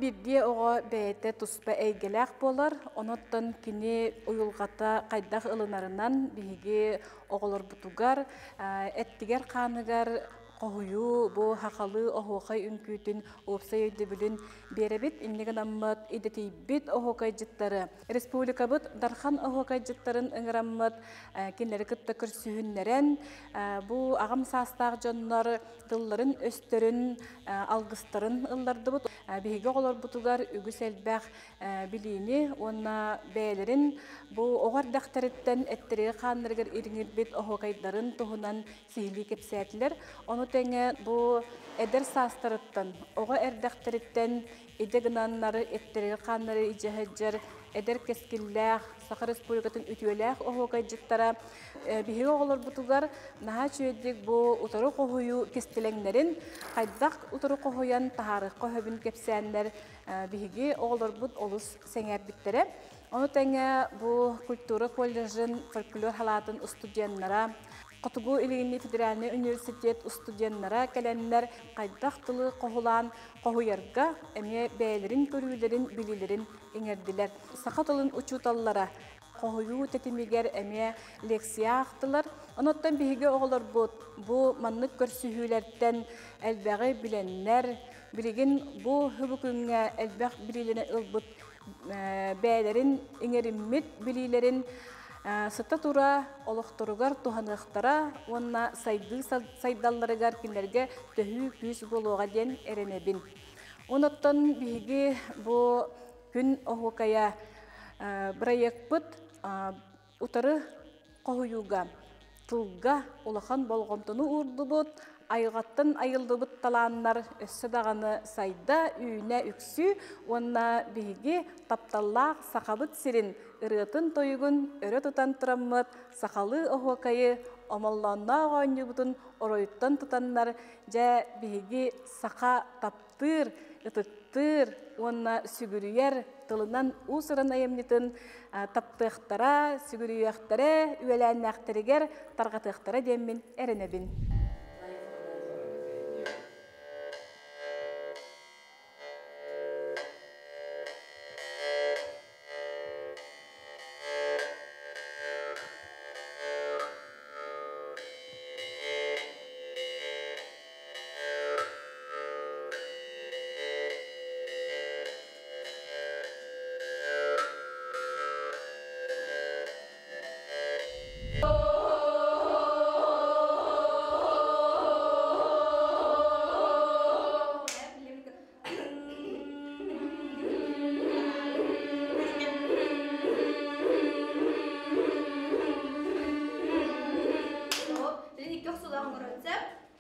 биирдии оҕо бэйэтэ туспа эйгэлээх буолар, онон кини уйулҕата хайдах ылынарынан биһиги оҕолорбутугар эттигэр-хааныгар хоһуйуу, бу хахалыы оһуохай үҥкүүтүн уопсай өйдөбүлүн биэрэбит. Инньэ гынаммыт идэтийбит оһуокайдьыттары, республикабыт Дархан оһуокайдьыттарын ыҥыраммыт, кинилэри кытта көрсүһүннэрэн, бу аҕам саастаах дьоннор тылларын-өстөрүн, алгыстарын ыллардыбыт. Биһиги оҕолорбутугар үгүс элбэх билиини уонна бэйэлэрин бу оҕо эрдэхтэриттэн эттэригэр-хааннарыгар ириҥирбит оһуокайдарын туһунан сиһилии кэпсээтилэр. Ону тэҥэ бу эдэр саастарыттан, оҕо эрдэхтэриттэн идэ гынаннары эттэригэр-хааннары илдьэ сылдьар эдэр кэскиллээх Саха Республикатын үтүөлээх оһуокайдьыттара биһиги оҕолорбутугар наһаа үчүгэйдик бу утары хоһуйуу кистэлэҥнэрин хайдах утары хоһуйан таһаарыахха сөбүн кэпсээннэр биһиги оҕолорбут олус сэҥээрбиттэрэ. Ону тэҥэ бу культура колледжын фольклор халаатын устудьуоннара, Хотугу Илиҥҥи федеральнай университет устудьуоннара кэлэннэр хайдах тылы хоһулаан хоһуйарга эмиэ бэйэлэрин көрүүлэрин, билиилэрин иҥэрдилэр. Саха тылын учууталлара хоһуйуу тэтимигэр эмиэ лекция аахтылар. Онуттан биһиги оҕолорбут бу маннык көрсүһүүлэртэн элбэҕи билэннэр, билигин бу бу күҥҥэ элбэх билиилэри ылбыт бэйэлэрин иҥэриммит билиилэрин сыта-тура олохторугар туһаныахтара уонна сайдыы сайдалларыгар кинилэргэ төһүү күүс буолуоҕа диэн эрэнэбин. Онуттан биһиги бу күн оһуокайа бырайыакпыт утары хоһуйууга, тылга улахан болҕомтону уурдубут, айылҕаттан айыллыбыт талааннар өссө даҕаны сайда, үүнэ үксүү уонна биһиги тапталлаах Сахабыт сирин ырыатын-тойугун өрө тутан тураммыт сахалыы оһуокайы омоллоонноох оонньуубутун оройуттан тутаннар, дьэ биһиги саха таптыыр, ытыктыыр уонна сүгүрүйэр тылынан уус-уран айымньытын таптыахтара, сүгүрүйүөхтэрэ, үөлээннээхтэригэр тарҕатыахтара диэммин эрэнэбин.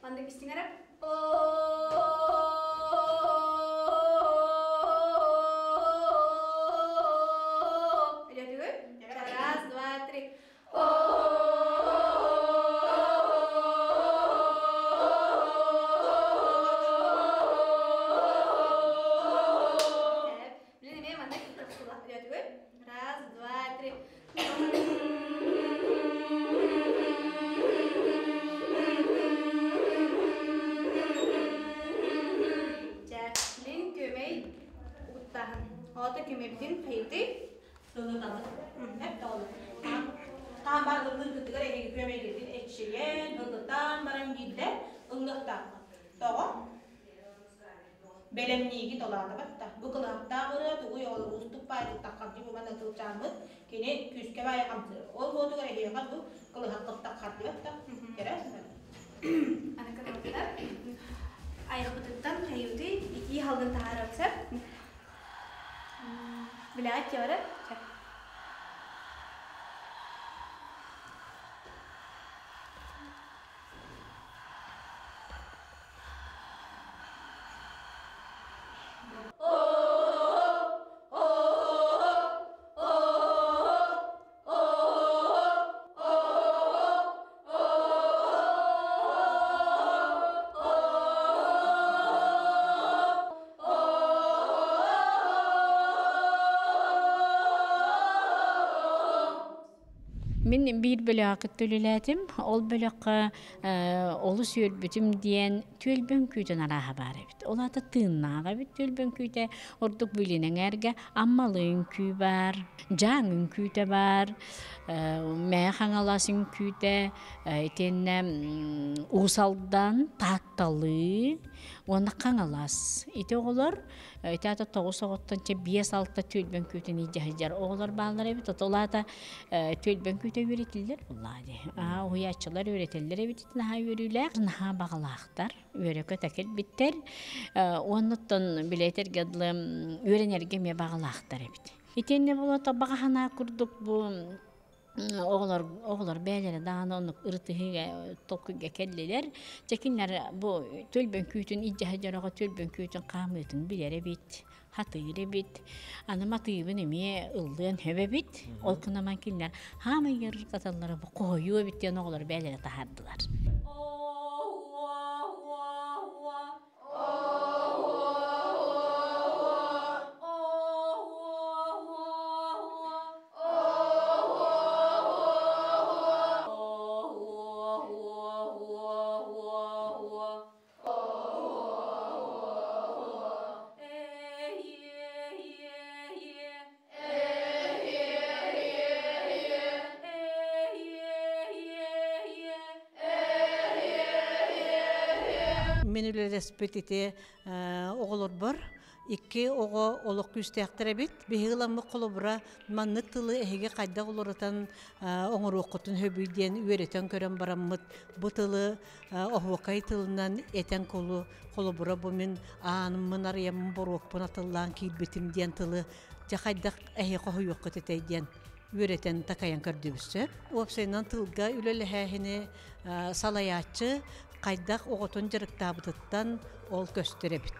Маннык истиҥ эрэ. Илиэтигэр. Раз, два, три. Блин, эмиэ маннык Илиэтигэр. Раз, два, три. Чэ, мин күөмэй угуттааһын. Оҕото күөмэйбитин хайытый? Сылытабыт. Эп тоҕолу. Таан бар ыллыыргытыгар эһиги күөмэйгитин эччийэн, ыллытан баран биирдэ ыллыахтааххыт. Тоҕо? Бэлэмниигит олаатабат да. Бу кылаһаптаах ырыа тугуй ол уустук баайдык таххардыы бу манна тылчааммыт кини күүскэ баайа хамсыыр. Ол буотугар эһиэхэ бу кылыһаххыт таххардыбат да. Кэрэ Аны кытылыктар айахпытыттан хайыытый итии халгын таһаарарсар. Билээт теория. Мин биир бөлөҕө кытта үлэлээтим. Ол бөлөххө олус үөрбүтүм диэн түөлбэ үҥкүүтүн арааһа баар эбит. Ол аата тыыннаах эбит түөлбэ үҥкүүтэ. Ордук Бүлүүн эҥээргэ Аммалы үҥкүү баар, Дьааҥ үҥкүүтэ баар, Мэҥэ Хаҥалас үҥкүүтэ, итиэннэ Уус Алдан, Таатталыы уонна Хаҥалас. Ити оҕолор ити аата тоҕус оҕоттон чэ биэс-алта түөлбэ үҥкүүтүн илдьэ сылдьар оҕолор бааллар эбит. Ол аата түөлбэ үҥкүүтэ үөрэтиллэр буоллаҕа дии. Аа уһуйааччылар үөрэтэллэр эбит наһаа үөрүүлээх, наһаа баҕалаахтар, үөрэ-көтө кэлбиттэр. Уоннуттан билэтэргэ дылы үөрэнэргэ эмиэ баҕалаахтар эбит. Итиэннэ буолуо баҕа санаа курдук бу оҕолор оҕолор бэйэлэрэ даҕаны оннук ырытыһыыга толкуйга кэллилэр. Дьэ кинилэр бу түөлбэ үҥкүүтүн илдьэ сылдьар оҕо түөлбэ үҥкүүтүн хаамыытын билэр эбит, хатыыр эбит. Аны матыыбын эмиэ ыллыан сөп эбит. Ол гынан кинилэр хаамай ыарырҕаталлара бу хоһуйуу эбит диэн оҕолор бэйэлэрэ таһаардылар. Мин үлэлэспит ити оҕолорбор икки оҕо олох күүстээхтэр эбит. Биһиги ыламмыт холобура маннык тылы эһиги хайдах уларытан оҥоруоххутун сөбүй диэн үөрэтэн көрөн бараммыт бу тылы оһуокай тылынан этэн кулу холобура бу мин ааныммын арыйаммын боруокпун атыллаан киирбитим диэн тылы дьэ хайдах эһиэхэ хоһуйуоххут этэй диэн үөрэтэн такайан көрдүбүт сөп. Уопсайынан тылга үлэлэһээһини салайааччы хайдах оҕотун дьарыктаабытыттан ол көстөр эбит.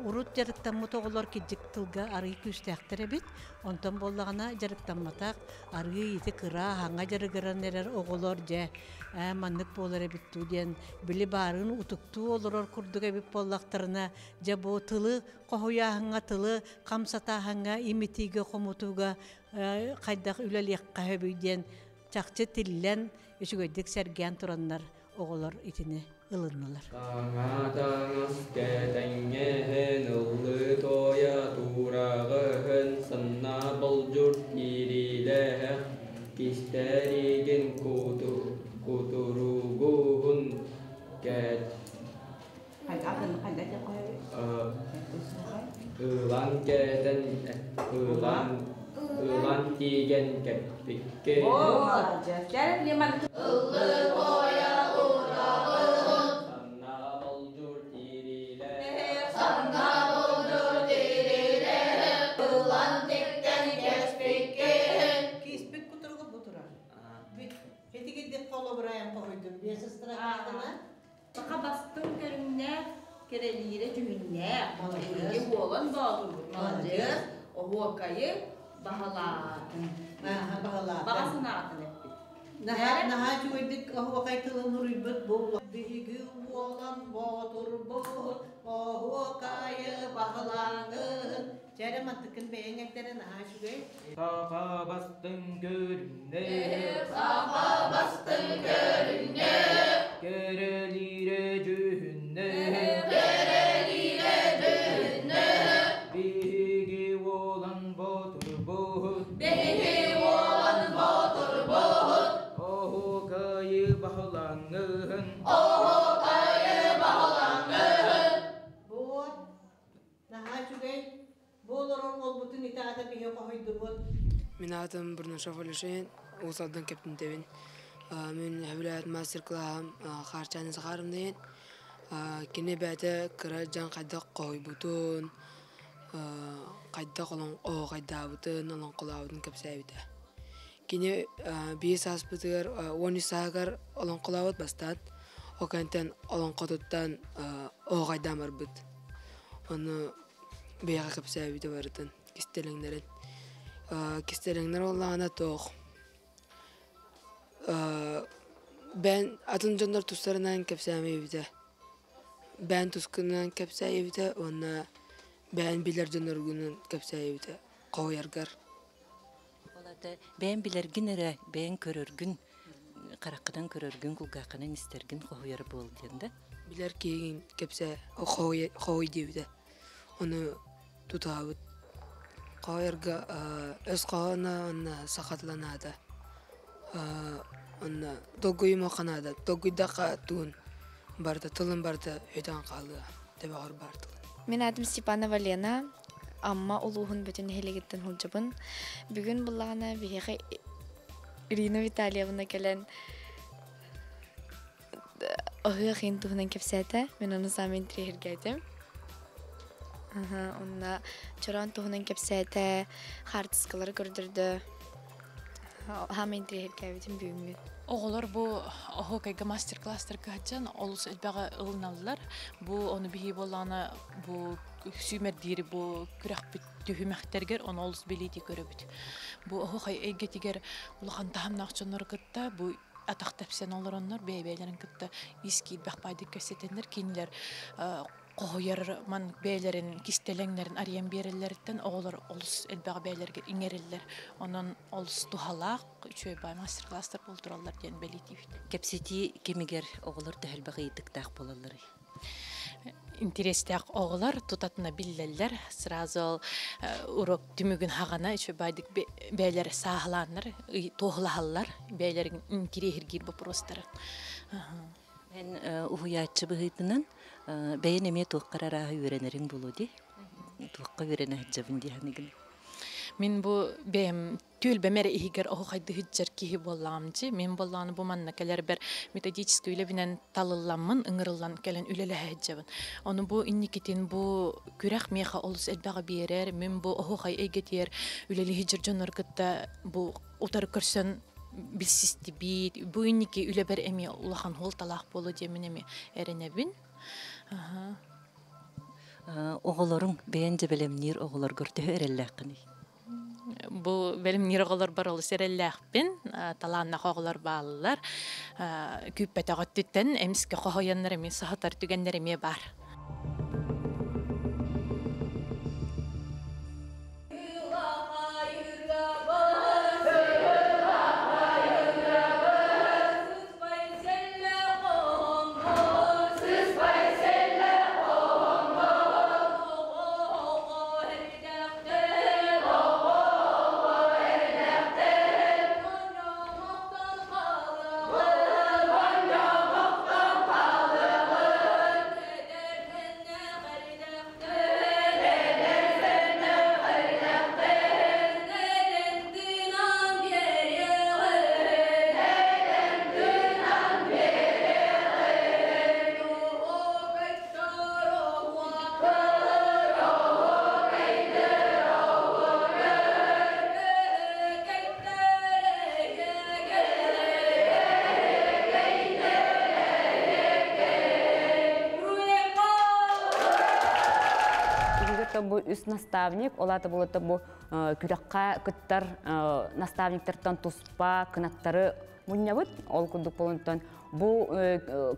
Урут дьарыктаммыт оҕолор кирдьик тылга арыый күүстээхтэр эбит. Онтон буоллаҕына дьарыктамматах арыый ити кыра аһаҥа дьарыгыран эрэр оҕолор дьэ ээ маннык буолар эбит дуу диэн били баарын утуктуу олорор курдук эбит буоллахтарына дьэ бу тылы хоһуйааһыҥҥа тылы хамсатааһыҥҥа имитиигэ хомутууга хайдах үлэлиэххэ сөбүй диэн чахчы тиллэн үчүгэйдик сэргээн тураннар оҕолор итини ылыннылар. Таҥа таҥас кэтэҥҥэһин ыллыы туойа туураҕыһын санна болдьур киириилээх кистэригин кутуругуһун кэт Ылан кэтэн ылан ылан тиийэн кэппиккин Киспит кутуругу бу турар. Итигирдик холобурайан хоһуйдум. Биэс ыстырахтана. Саха бастыҥ көрүҥнээх, кэрэлиирэ дьүһүннээх, биһиги буолан боотурбут маладьыас, оһуокайы баһылаатын. Баһылаатын. Баҕа санаатын эппит. Наһаа наһаа үчүгэйдик оһуокай тылын уруйбут бу биһиги уолан боотурбут оһуокайы баһылааҥын Чэрэ мантыкын бэйэҥ эрдэрэ наһаа үчүгэй. Саха бастыҥ көрүҥнээх Саха бастыҥ көрүҥнээх Кэрэлиирэ дьүһүннээх Кэрэлиирэ дьүһүннээх Биһиги уолан боотурбут Биһиги уолан боотурбут Оһуокайы баһылаҥҥыһын Оһуокайы баһылаҥҥыһын Буот наһаа үчүгэй. Бу олорор уолбутун ити аата биһи хоһуйдубут. Мин аатым Бурнашов Алешин, Уус Алдан кэптинтэбин. Мин сөбүлээбит мастер-клаһым Хаарчаана Захаровна диэн. Кини бэйэтэ кыра дьон хайдах хоһуйбутун, хайдах оһуохайдаабытын, олоҥхолообутун кэпсээбитэ. Кини биир сааспытыгар 13 сааһыгар олоҥхолообут бастаан, ол кэнниттэн олоҥхотуттан оһуохайдаан барбыт. Ону бэйэҕэ кэпсээбитэ барытын кистэлэҥнэрин. Кистэлэҥнэр буоллаҕына туох бэйэн атын дьоннор тустарынан кэпсээмэйбитэ. Бэйэн тускунан кэпсээйбитэ уонна бэйэн билэр дьонноргунан кэпсээйбитэ хоһуйаргар. Олата бэйэн билэргин эрэ, бэйэн көрөргүн, хараххынан көрөргүн, кулгааххынан истэргин хоһуйар буол диэн да. Билэр киһигин кэпсээ, хоһуй диэбитэ. Ону тутаабыт. Хоһуйарга өс хоһооно уонна саха тыла наада. Онно долгуйумуохха наада. Долгуйдахха тугун барыта тылын барыта өйдөөн хаалыа. Төбөҕөр баар тылын. Мин аатым Степанова Лена. Амма улууһун бүтүн нэһилиэгиттэн сылдьабын. Бүгүн буллаҕына биһиэхэ Ирина Витальевна кэлэн ыһыах иһин туһунан кэпсээтэ. Мин ону саамай интириэһиргээтим. Онно чороон туһунан кэпсээтэ, хаартыскалары көрдөрдө. Хаамай интириэһиргээбитим бүгүҥҥү. Оҕолор бу оһуокайга мастер-класстарга сылдьан олус элбэҕи ылыналлар. Бу ону биһи буоллаҕына бу сүүмэрдиир бу күрэхпит түһүмэхтэргэр ону олус бэлиэтии көрөбүт. Бу оһуохай эйгэтигэр улахан таһымнаах дьоннору кытта бу атах тэпсэн олороннор бэйэ-бэйэлэрин кытта ис киирбэх баайдык кэпсэтэннэр кинилэр хоһуйар ман бэйэлэрин кистэлэҥнэрин арыйан биэрэллэриттэн оҕолор олус элбэҕи бэйэлэригэр иҥэрэллэр. Онон олус туһалаах үчүгэй баай мастер-класстар буолтураллар диэн бэлиэтиибит. Кэпсэтии кэмигэр оҕолор төһө элбэх ыйытыктаах буолалларый? Интэриэстээх оҕолор тутатына биллэллэр. Сразу ол урок түмүгүн хаҕана үчүгэй баайдык бэйэлэр сааһылааннар, туоһулаһаллар бэйэлэрин интириэһиргиир боппуруостарын. Эн уһуйааччы быһыытынан бэйэн эмиэ туохха эрэ арааһы үөрэнэриҥ буолуо дии. Туохха үөрэнэ сылдьабын дии саныыгын? Мин бу бэйэм түөлбэм эрэ иһигэр оһуохайды сылдьар киһи буоллаҕым дии. Мин буоллаҕына бу манна кэлэрбэр методическай үлэбинэн талылламмын, ыҥырыллан кэлэн үлэлэһэ сылдьабын. Ону бу инникитин бу күрэх миэхэ олус элбэҕи биэрэр. Мин бу оһуохай эйгэтигэр үлэлии сылдьар дьоннору кытта бу утары көрсөн билсистибит. Бу инники үлэбэр эмиэ улахан суолталаах буолуо диэммин эмиэ эрэнэбин. Оҕолоруҥ бэйэн дьэ бэлэмниир оҕолоргор төһө эрэллээххиний? Бу бэлэмниир оҕолорбор олус эрэллээхпин. Талааннаах оҕолор бааллар. Күүппэтэх өттүттэн эмискэ хоһуйаннар эмиэ саһытар түгэннэр эмиэ баар. Бу үс наставник, ол ата булата бу күрэххэ кыттар наставниктартан туспа кынаттары мунньабыт. Ол курдук болунтан бу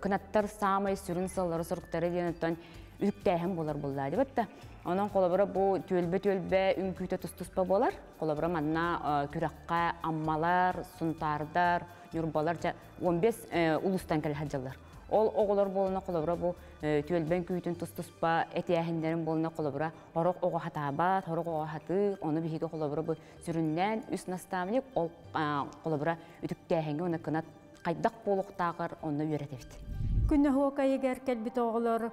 кынаттар самай сүрүн сыллары соруктары диэнтэн үктээһин болар булла дибатта. Онон холобура бу түөлбэ-түөлбэ үҥкүүтэ тус-туспа болар. Холобура манна күрэххэ аммалар, сунтаардар, ньурбалар 15 улустан кэлэ сылдьаллар. Ол оҕолор буолуна холобура бу түөлбэн күүтүн тус-туспа этиэһиннэрин буолуна холобура хорох оҕо хатаабат, хорох оҕо хатыыр, ону биһиги холобура бу сүрүннээн үс наставник ол холобура үтүктээһиҥҥэ уонна кынат хайдах буолуохтааҕар онно үөрэтэбит. Күн оһуокайыгар кэлбит оҕолор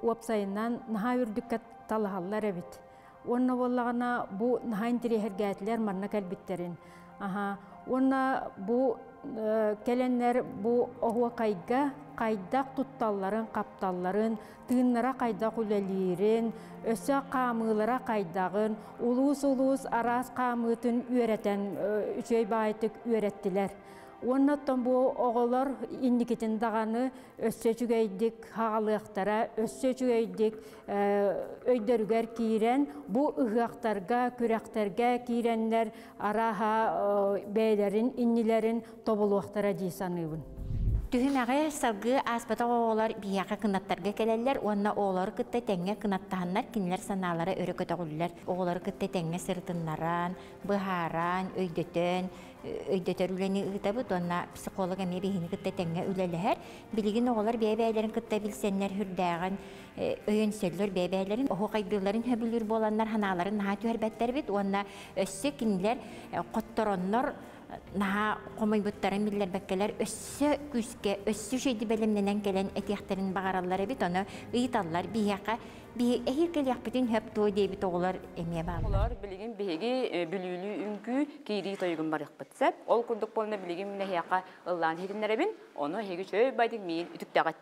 уопсайынан наһаа үрдүккэ талаһаллар эбит. Уонна буоллаҕына бу наһаа интириэһиргээтилэр манна кэлбиттэрин. Аха. Уонна бу кэлэннэр бу оһуокайга хайдах тутталларын, хапталларын, тыыннара хайдах үлэлиирин, өссө хаамыылара хайдаҕын, улуус-улуус араас хаамыытын үөрэтэн үчүгэй баайытык үөрэттилэр. Уонна оттон бу оҕолор инникитин даҕаны өссө үчүгэйдик хаалыахтара, өссө үчүгэйдик өйдөрүгэр киирэн, бу ыһыахтарга, күрэхтэргэ киирэннэр арааһа бэйэлэрин иннилэрин тобулуохтара дии саныыбын. Түһүмэҕи салгыы ааспатах оҕолор биһиэхэ кынаттарга кэлэллэр уонна оҕолору кытта тэҥҥэ кынаттаһаннар кинилэр санаалара өрө көтөҕүллэр. Оҕолору кытта тэҥҥэ сырытыннаран, быһааран, өйдөтөн, өйдөтөр үлэни ыытабыт уонна психолог эмиэ биһини кытта тэҥҥэ үлэлэһэр. Билигин оҕолор бэйэ-бэйэлэрин кытта билсэннэр сүрдээҕин өйөнсөллөр бэйэ-бэйэлэрин оһуохайдыылларын сөбүлүүр буоланнар санааларын наһаа түһэрбэттэр эбит уонна өссө кинилэр хоттороннор наһаа хомойбуттарын биллэрбэккэлэр өссө күүскэ, өссө үчүгэйдик бэлэмнэнэн кэлэн этиэхтэрин баҕараллар эбит, ону ыйыталлар биһиэхэ биһи эһиил кэлиэхпитин сөп дуо диэбит оҕолор эмиэ бааллар. Оҕолор билигин биһиги бүлүүлүү үҥкүү киирии тойугун барыахпыт сөп. Ол курдук буолна билигин мин эһиэхэ ыллаан иһитиннэрэбин, ону эһиги үчүгэй байдык миин үтүктэҕит.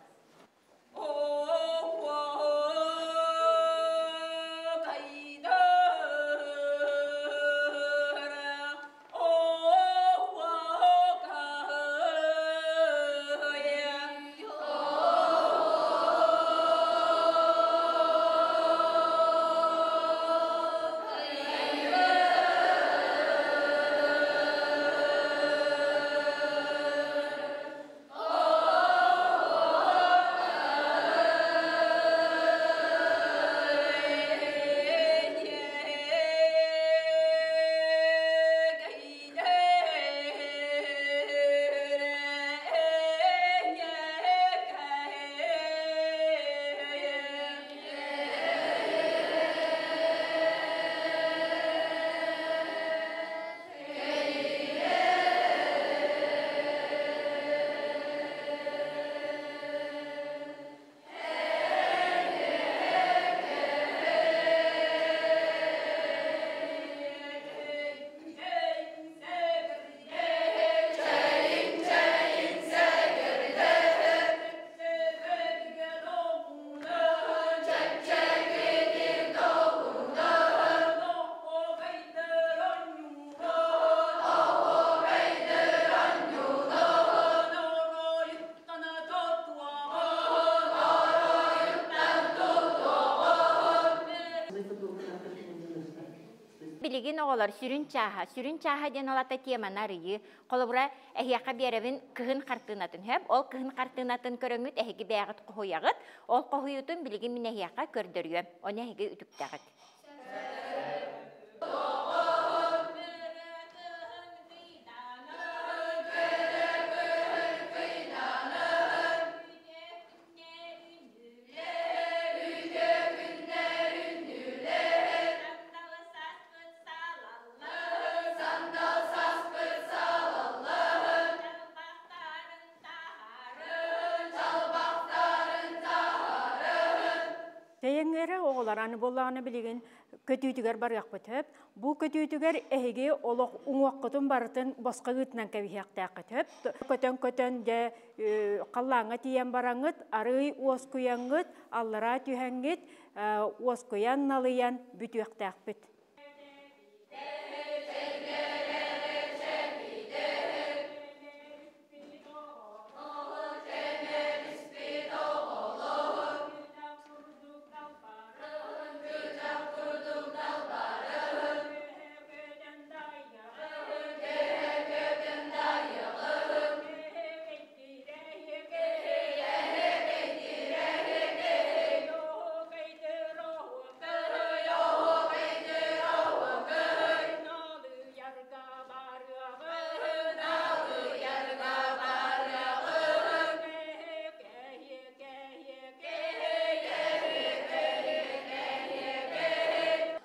Билигин оҕолор сүрүн чааһа, сүрүн чааһа диэн ол ата теманы арыйыы. Холобура, эһиэхэ биэрэбин кыһын хартыынатын сөп. Ол кыһын хартыынатын көрөҥҥүт эһиги бэйэҕит хоһуйаҕыт. Ол хоһуйуутун билигин мин эһиэхэ көрдөрүөм. Ону эһиги үтүктэҕит. Тэйэҥҥэрэ оҕолор аны буоллаҕына билигин көтүүтүгэр барыахпыт сөп. Бу көтүүтүгэр эһиги олох уҥуоххутун барытын босхо ыытынан кэбиһиэхтээххит сөп. Көтөн-көтөн дьэ халлааҥҥа тиийэн бараҥҥыт, арыый уоскуйаҥҥыт, аллараа түһэҥҥит, уоскуйан налыйан бүтүөхтээхпит.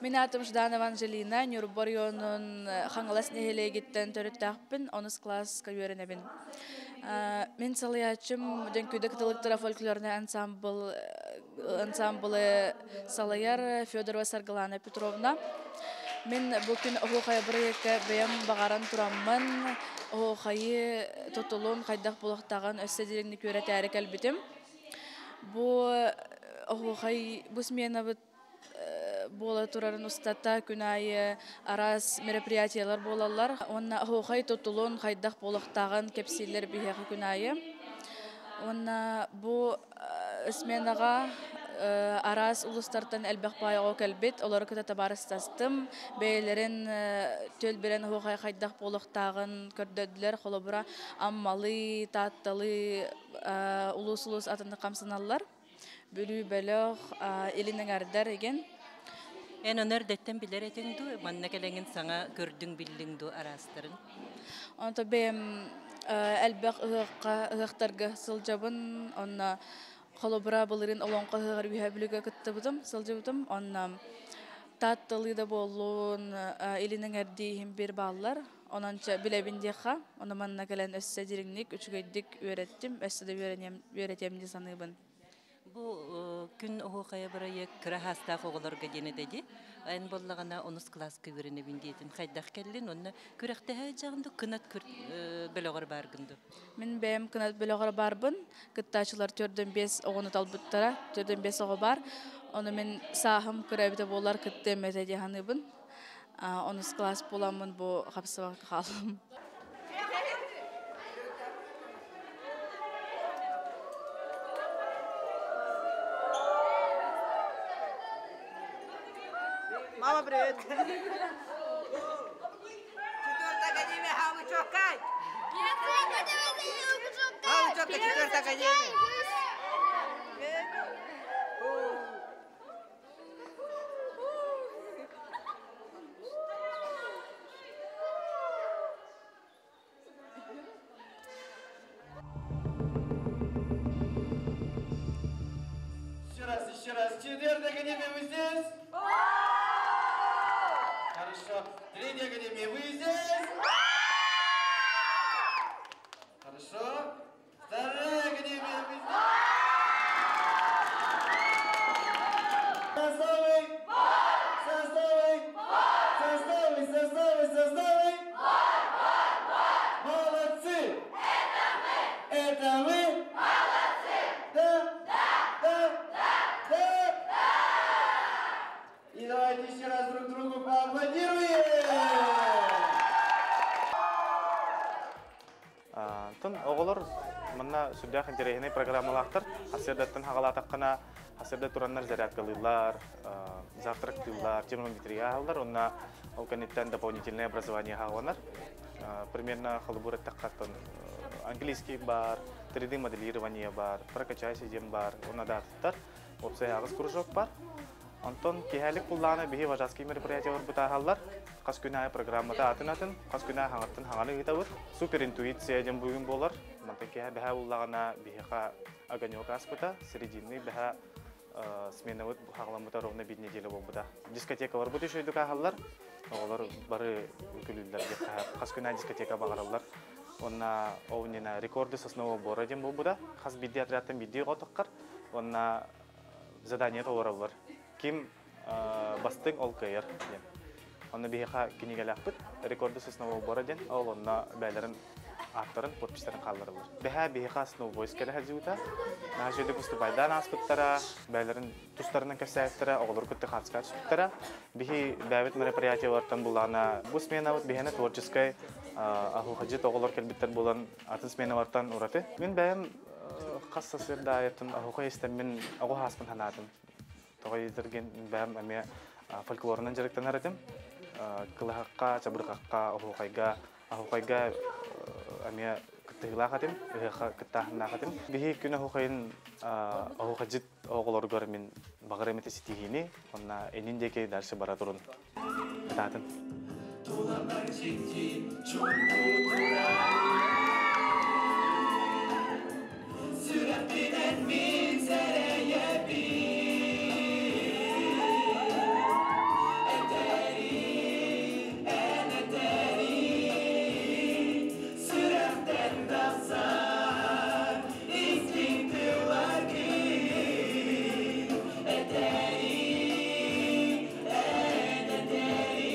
Мин аатым Жданова Анжелина, Ньурба оройуонун Хаҥалас нэһилиэгиттэн төрүттээхпин, онус кылааска үөрэнэбин. Мин салайааччым Дьөҥкүүдэ кытылыктара фольклорнай ансамбл ансамблы салайар Федорова Саргылана Петровна. Мин бу күн оһуохай бырайыакка бэйэм баҕаран тураммын, оһуохайы тутулун хайдах булуохтааҕын өссө дириҥник үөрэтээри кэлбитим. Бу оһуохай бу сменабыт буола турарын устата күн аайы араас мероприятиелар буолаллар. Уонна оһуохай тутулун хайдах буолуохтааҕын кэпсииллэр биһиэхэ күн аайы. Уонна бу сменаҕа Араас улуустартан элбэх баай оҕо кэлбит, олору кытта табаарыстастым. Бэйэлэрин түөлбэлэрин оһуохай хайдах буолуохтааҕын көрдөрдүлэр. Холобура, Аммалыы, Таатталыы улуус-улуус атыннык хамсаналлар. Бүлүү бөлөх, Илин эҥэрдэр игин. Эн ону эрдэттэн билэр этиҥ дуу, манна кэлэҥин саҥа көрдүҥ, биллиҥ дуу араастарын? Онто бэйэм элбэх ыһыахха, ыһыахтарга сылдьабын. Онно холобура былырыын олоҥхо ыһыаҕар Үөһээ Бүлүүгэ кыттыбытым, сылдьыбытым. Онно Таатталыы да буоллун, Илин эҥэрдии иһин бир бааллар. Онон билэбин диэххэ, ону манна кэлэн өссө дириҥник, үчүгэйдик үөрэттим, өссө да үөрэтиэм дии саныыбын. Бу күн оһуохайа бырайыак кыра хаастаах оҕолорго диэн этэ дии. Эн буоллаҕына онус кылааска үөрэнэбин диэтин. Хайдах кэллин уонна күрэхтэһэ дьаҕын ду кынат бөлөҕөр бааргын ду? Мин бэйэм кынат бөлөҕөр баарбын. Кыттааччылар 4-5 оҕону талбыттара. 4-5 оҕо бар. Ону мин сааһым кыра эбитэ буолар кыттыам этэ дии саныыбын. Онус класс буоламмын бу хапсыбакка хааллым. Мама, привет! Четвертая академия Хаучокай! Хаучокка, четвертая академия! Еще раз, еще раз. Четвертая академия, вы здесь? Хорошо. Третья академия, вы здесь? Хорошо. Вторая академия, вы здесь? Составы! Составы! Составы, составы, составы! Молодцы! Это мы! Молодцы! Да? Да! Да! Да! Да! И давайте еще раз друг другу поаплодируем! Тон оҕолор манна сүрдээх интэриэһинэй программалаахтар. Сарсыардаттан хаҕалаатаххына, сарсыарда тураннар зарядкалыыллар, завтрактыыллар, термометрия аһаллар, онно ол кэнниттэн дополнительное образование хааланар. Примерно холобур эттэххэ, английский бар, 3D моделирование бар, прокачайся диэн бар, онно даатыттар, уопсай аҕыс кружок бар. Онтон киэһэлик буоллаҕына биһи вожатский мероприятиялар бытааһаллар. Хас күн аайы программата атын-атын, хас күн аайы хаҥаттан хаҥаны ыытабыт. Супер интуиция диэн бүгүн буолар. Мантан киэһэ бэһэ буоллаҕына биһиэхэ огонек ааспыта, серединный бэһэ сменабыт хаҕаламмыта ровно биир неделя буолбута. Дискотекаларбыт үчүгэйдик ааһаллар. Оҕолор бары үҥкүүлүүллэр диэххэ, хас күн аайы дискотека баҕараллар. Уонна ол иннинэ рекорды соснового бора диэн буолбута. Хас биирдии отрядтан биирдии оҕо таххар. Уонна задание толороллор. Ким бастыҥ ол кыайар диэн. Онно биһиэхэ кинигэлээхпит рекорды соснового бора диэн, ол онно бэйэлэрин ааттарын, подписьтарын хааллараллар. Бэһээ биһиэхэ Snow Voice кэлэ сылдьыбыта. Наһаа үчүгэйдик выступайдаан ааспыттара, бэйэлэрин тустарынан кэпсээбиттэрэ, оҕолору кытта хаартыскаҕа түспүттэрэ. Биһи бэйэбит мероприятиелартан булаана бу сменабыт биһиэнэ творческай оһуохайдьыт оҕолор кэлбиттэр буолан атын сменалартан ураты. Мин бэйэм хас сарсыарда аайыттан оһуохай истэммин оҕо сааспын санаатым. Тоҕо диэтэргин бэйэм эмиэ фольклорунан дьарыктанар этим. Кылыһахха, чабырҕахха, оһуохайга, оһуохайга эмиэ кыттыһыылаах этим, ыһыахха кыттааһыннаах этим. Биһи күн оһуохайын оһуохайдьыт оҕолоругар мин баҕар эмэтэ ситиһиини, онно иннин диэки дальше бара турун. Кытаатын. Сүрэхпинэн мин сэрэйэбин Этэри, эн этэри Сүрэхтэн тахсар истиҥ тылларгын Этэри, эн этэри.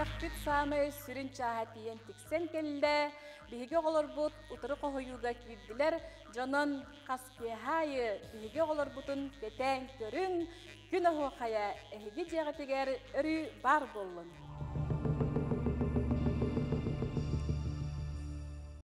Күрэхпит саамай сүрүн чааһа тиийэн тиксэн кэллэ. Биһиги оҕолорбут утары хоһуйууга киирдилэр. Дьонон хас киэһэ аайы биһиги оҕолорбутун кэтээн көрүҥ, күн оһуохайа эһиги дьиэҕитигэр өрүү баар буоллун.